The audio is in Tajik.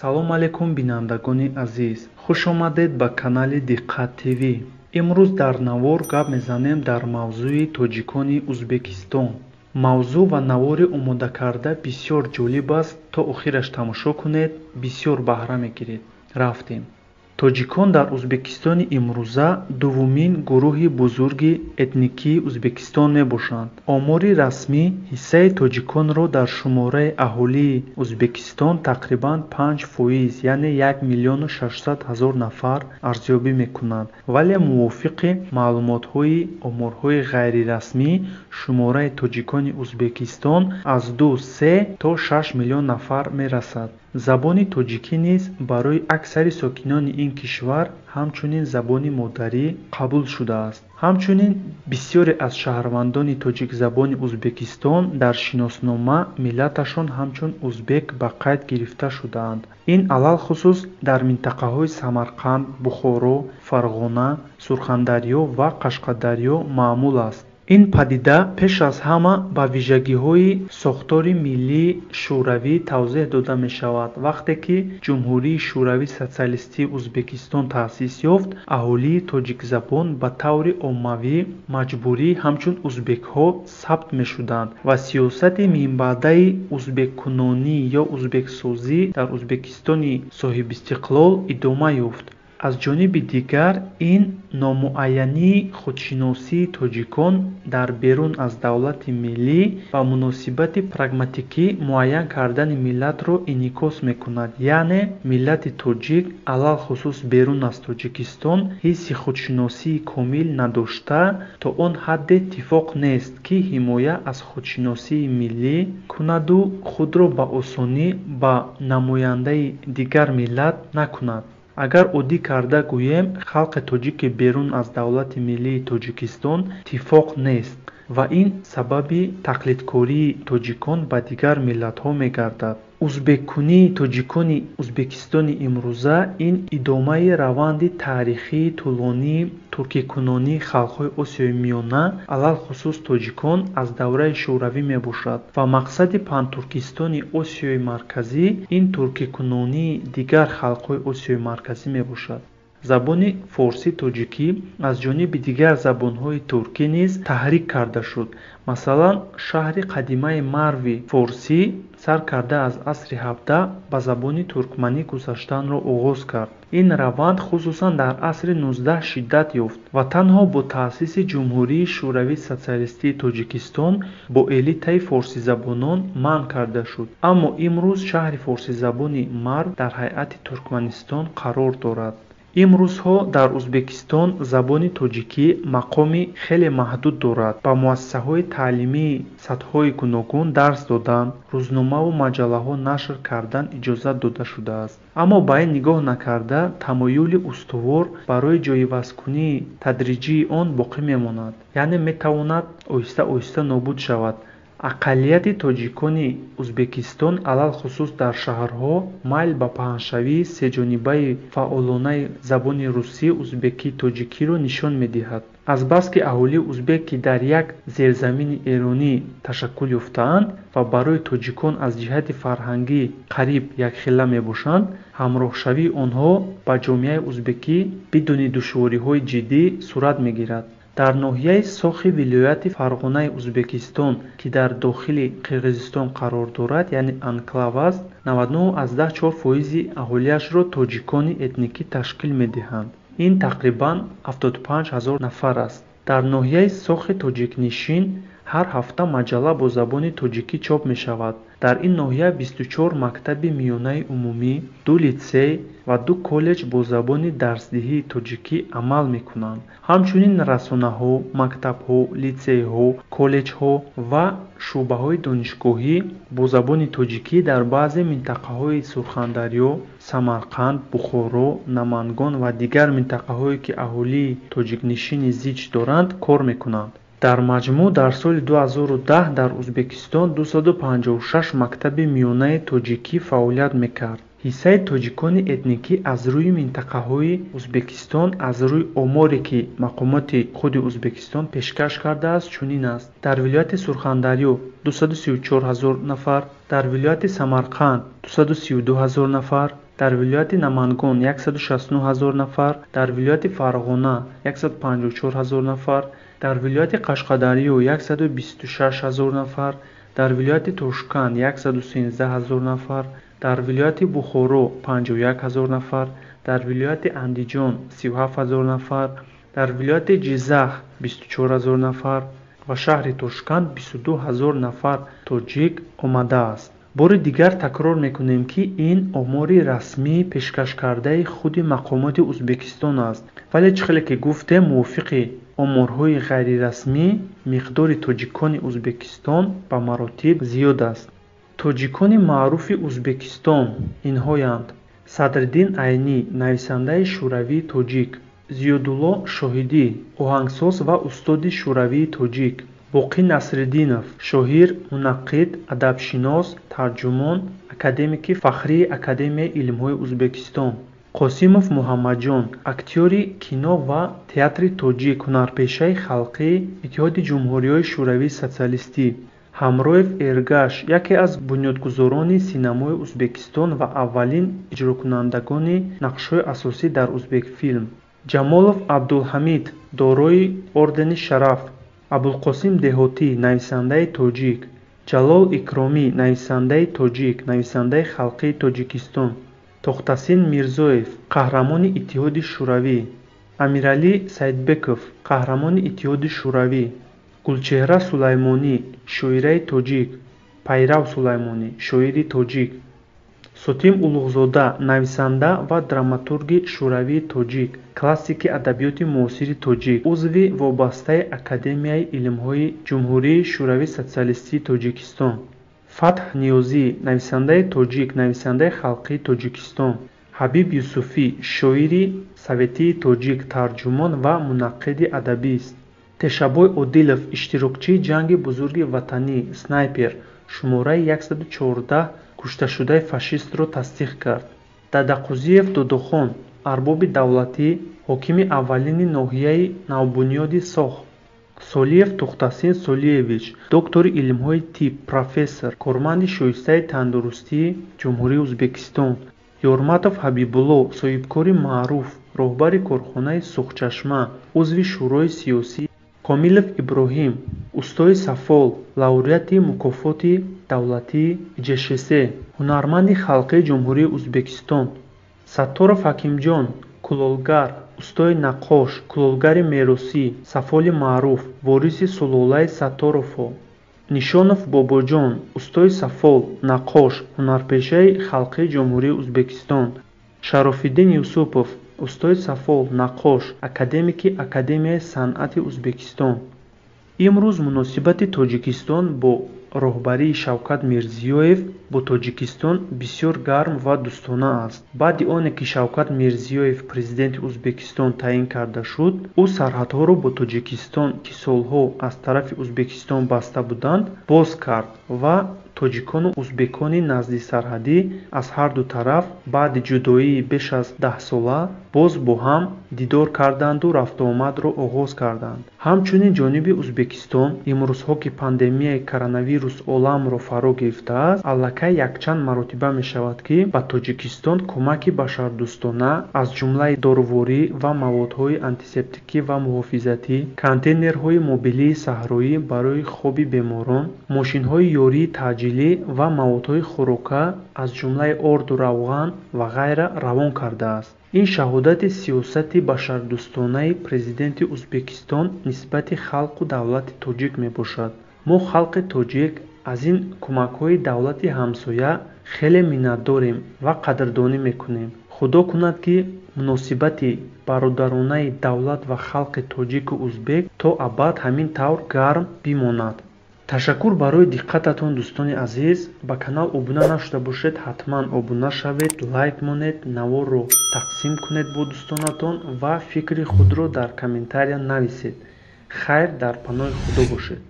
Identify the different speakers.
Speaker 1: Салом алейкум, бинандагони азиз, хуш омадед ба канали Диққат ТВ. Имрӯз дар навор гап мезанем дар мавзӯи тоҷикони Узбекистон. Мавзӯъ ва навори омодакарда бисёр ҷолиб аст, то охираш тамошо кунед, бисёр баҳра мегиред. Рафтем. Тоҷикон дар Узбекистони имрӯза дуввумин гурӯҳи бузурги этникии Узбекистон мебошанд. Омори расмӣ ҳиссаи тоҷиконро дар шумораи аҳолии Узбекистон тақрибан 5%, яъне 1 600 000 нафар арзёбӣ мекунанд, вале мувофиқи маълумотҳои оморҳои ғайрирасмӣ шумораи тоҷикони Узбекистон аз 2-3 то 6 миллион нафар мерасад. Забони тоҷикӣ низ барои аксари сокинони ин кишвар ҳамчунин забони модарӣ қабул шудааст. Ҳамчунин бисёре аз шаҳрвандони тоҷикзабони Узбекистон дар шиноснома миллаташон ҳамчун узбек ба қайд гирифта шудаанд. Ин алалхусус дар минтақаҳои Самарқанд, Бухоро, Фарғона, Сурхандарё ва Қашқадарё маъмул аст. Ин падида пеш аз ҳама ба вижагиҳои сохтори миллии шӯравӣ тавзеҳ дода мешавад. Вақте ки Ҷумҳурии Шӯравии Сотсиалистии Узбекистон таъсис ёфт, аҳолии тоҷикзабон ба таври оммавӣ маҷбурӣ ҳамчун узбекҳо сабт мешуданд ва сиёсати минбаъдаи узбеккунонӣ ё узбексозӣ дар Узбекистони соҳибистиқлол идома ёфт. Аз ҷониби дигар, ин номуайянии худшиносии тоҷикон дар берун аз давлати миллӣ ба муносибати прагматикӣ муайян кардани миллатро инъикос мекунад, яъне миллати тоҷик алалхусус берун аз Тоҷикистон ҳисси худшиносии комил надошта, то он ҳадде иттифоқ нест, ки ҳимоя аз худшиносии миллӣ кунаду худро ба осонӣ ба намояндаи дигар миллат накунад. Агар оддӣ карда гӯем, халқи тоҷики берун аз давлати миллии Тоҷикистон иттифоқ нест ва ин сабаби тақлидкории тоҷикон ба дигар миллатҳо мегардад. Узбеккунии тоҷикони Узбекистони имрӯза ин идомаи раванди таърихии тӯлонии туркикунонии халқҳои Осиёи Миёна, алалхусус тоҷикон, аз давраи шӯравӣ мебошад ва мақсади пантуркистони Осиёи Марказӣ ин туркикунонии дигар халқҳои Осиёи Марказӣ мебошад. Забони форсӣ-тоҷикӣ аз ҷониби дигар забонҳои туркӣ низ таҳрик карда шуд. Масалан, шаҳри қадимаи Марви форсӣ сар карда аз асри 17 ба забони туркманӣ гузаштанро оғоз кард. Ин раванд хусусан дар асри 19 шиддат ёфт ва танҳо бо таъсиси Ҷумҳурии Шӯравии Сотсиалистии Тоҷикистон бо элитаи форсизабонон манъ карда шуд. Аммо имрӯз шаҳри форсизабони Марв дар ҳайати Туркманистон қарор дорад. Имрӯзҳо дар Узбекистон забони тоҷикӣ мақоми хеле маҳдуд дорад. Ба муассисаҳои таълимии сатҳҳои гуногун дарс додан, рӯзномаву маҷаллаҳо нашр кардан иҷозат дода шудааст. Аммо ба ин нигоҳ накарда, тамоюли устувор барои ҷойивазкунии тадриҷии он боқӣ мемонад, яъне метавонад оҳиста-оҳиста нобуд шавад. Ақаллияти тоҷикони Узбекистон алалхусус дар шаҳрҳо майл ба паҳншавии сеҷонибаи фаъолонаи забони русӣ, узбекӣ, тоҷикиро нишон медиҳад. Азбаски аҳолии узбек, ки дар як зерзамини эронӣ ташаккул ёфтаанд ва барои тоҷикон аз ҷиҳати фарҳангӣ қариб якхела мебошанд, ҳамроҳшавии онҳо ба ҷомеаи узбекӣ бидуни душвориҳои ҷиддӣ сурат мегирад. Дар ноҳияи Сохи вилояти Фарғонаи Узбекистон, ки дар дохили Қирғизистон қарор дорад, яъне анклав аст, 99,4% аҳолиашро тоҷикони этникӣ ташкил медиҳанд. Ин тақрибан 75 ҳазор нафар аст. Дар ноҳияи Сохи тоҷикнишин ҳар ҳафта маҷалла бо забони тоҷикӣ чоп мешавад. Дар ин ноҳия 24 мактаби миёнаи умумӣ, ду литсей ва ду коллеҷ бо забони дарсдиҳии тоҷикӣ амал мекунанд. Ҳамчунин расонаҳо, мактабҳо, литсейҳо, коллеҷҳо ва шӯъбаҳои донишгоҳӣ бо забони тоҷикӣ дар баъзе минтақаҳои Сурхандарё, Самарқанд, Бухоро, Намангон ва дигар минтақаҳое, ки аҳолии тоҷикнишини зич доранд, кор мекунанд. Дар маҷмӯъ дар соли 2010 дар Узбекистон 256 мактаби миёнаи тоҷикӣ фаъолият мекард. Ҳиссаи тоҷикони этникӣ аз рӯи минтақаҳои Узбекистон аз рӯи оморе, ки мақомоти худи Узбекистон пешкаш кардааст, чунин аст: дар вилояти Сурхандарё 234 ҳазор нафар, Дар вилояти Самарқанд 232 ҳазор нафар, дар вилояти Намангон 169 ҳазор нафар, дар вилояти Фарғона 154 ҳазор нафар, дар вилояти Қашқадарё 126 ҳазор нафар, дар вилояти Тошканд 113 ҳазор нафар, дар вилояти Бухоро 51 ҳазор нафар, дар вилояти Андиҷон 37 ҳазор нафар, дар вилояти Ҷиззах 24 ҳазор нафар ва шаҳри Тошканд 22 ҳазор нафар тоҷик омадааст. Бори дигар такрор мекунем, ки ин омори расмии пешкашкардаи худи мақомоти Узбекистон аст. Вале чӣ хеле ки гуфтем, мувофиқи оморҳои ғайрирасмӣ миқдори тоҷикони Узбекистон ба маротиб зиёд аст. Тоҷикони маъруфи Узбекистон инҳоянд: Садриддин Айнӣ, нависандаи шӯравии тоҷик, Зиёдулло Шоҳидӣ, оҳангсоз ва устоди шӯравии тоҷик, Боқӣ Насриддинов, шоир, мунаққид, адабшинос, тарҷумон, академики фахрии Академияи илмҳои Узбекистон, Қосимов Муҳаммадҷон, актёри кино ва театри тоҷик, ҳунарпешаи халқии Иттиҳоди Ҷумҳуриҳои Шӯравии Сотсиалистӣ, Ҳамроев Эргаш, яке аз бунёдгузорони синамои Узбекистон ва аввалин иҷрокунандагони нақшҳои асосӣ дар Узбекфилм, Ҷамолов Абдулҳамид, дорои ордени Шараф, Абулқосим Деҳотӣ, нависандаи тоҷик, Ҷалол Икромӣ, нависандаи тоҷик, нависандаи халқии Тоҷикистон, Тохтасин Мирзоев, қаҳрамони Иттиҳоди Шӯравӣ, Амиралӣ Саидбеков, қаҳрамони Иттиҳоди Шӯравӣ, Гулчеҳра Сулаймонӣ, шоираи тоҷик, Пайрав Сулаймонӣ, шоири тоҷик, Сотим Улуғзода, нависанда ва драматурги шӯравии тоҷик, классики адабиёти муосири тоҷик, узви вобастаи Академияи илмҳои Ҷумҳурии Шӯравии Сотсиалистии Тоҷикистон, Фатҳ Ниёзӣ, нависандаи тоҷик, нависандаи халқии Тоҷикистон, Ҳабиб Юсуфӣ, шоири советии тоҷик, тарҷумон ва мунаққиди адабист, Тешабой Одилов, иштирокчии ҷанги Бузурги Ватанӣ, снайпер, шумораи 114 кушташудаи фашистро тасдиқ кард. Дадақузиев Додохон, арбоби давлатӣ, ҳокими аввалини ноҳияи навбунёди Соғ. Солиев Тохтасин Солиевич, доктори илмҳои тиб, профессор, корманди шоистаи тандурустии Ҷумҳурии Узбекистон. Ёрматов Ҳабибулло, соҳибкори маъруф, роҳбари корхонаи Сухчашма, узви Шӯрои сиёсӣ. Комилов Иброҳим, устои сафол, лауреати мукофоти давлатии ИЖШС, ҳунарманди халқии Ҷумҳурии Узбекистон. Сатторов Ҳакимҷон, кулолгар, устои наққош, кулолгари меросӣ, сафоли маъруф, вориси сулолаи Сатторовҳо. Нишонов Бобоҷон, устои сафол, наққош, ҳунарпешаи халқии Ҷумҳурии Узбекистон. Шарофиддин Юсупов, устои сафол, наққош, академики Академияи санъати Узбекистон. Имрӯз муносибати Тоҷикистон бо роҳбарии Шавкат Мирзиёев бо Тоҷикистон бисёр гарм ва дӯстона аст. Баъди оне ки Шавкат Мирзиёев президенти Узбекистон таъин карда шуд, ӯ сарҳадҳоро бо Тоҷикистон, ки солҳо аз тарафи Узбекистон баста буданд, боз кард ва тоҷикону узбекони наздисарҳадӣ аз ҳарду тараф баъди ҷудоии беш аз 10сола боз бо ҳам дидор карданду рафтуомадро оғоз карданд. Ҳамчунин ҷониби Узбекистон имрӯзҳо, ки пандемияи коронавирус оламро фаро гирифтааст, аллакай якчанд маротиба мешавад, ки ба Тоҷикистон кӯмаки башардӯстона, аз ҷумлаи доруворӣ ва маводҳои антисептикӣ ва муҳофизатӣ, контейнерҳои мобилии саҳроӣ барои хоби беморон, мошинҳои ёрии таъҷилӣ ва маводҳои хӯрока, аз ҷумлаи орду равған ва ғайра равон кардааст. Ин шаҳодати сиёсати башардӯстонаи президенти Узбекистон нисбати халқу давлати тоҷик мебошад. Мо халқи тоҷик аз ин кӯмакҳои давлати ҳамсоя хеле миннатдорем ва қадрдонӣ мекунем. Худо кунад, ки муносибати бародаронаи давлат ва халқи тоҷику узбек то абад ҳамин тавр гарм бимонад. Ташаккур барои диққататон, дӯстони азиз. Ба канал обуна нашуда бошед, ҳатман обуна шавед, лайк монед, наворро тақсим кунед бо дӯстонатон ва фикри худро дар комментария нависед. Хайр, дар паноҳи Худо бошед.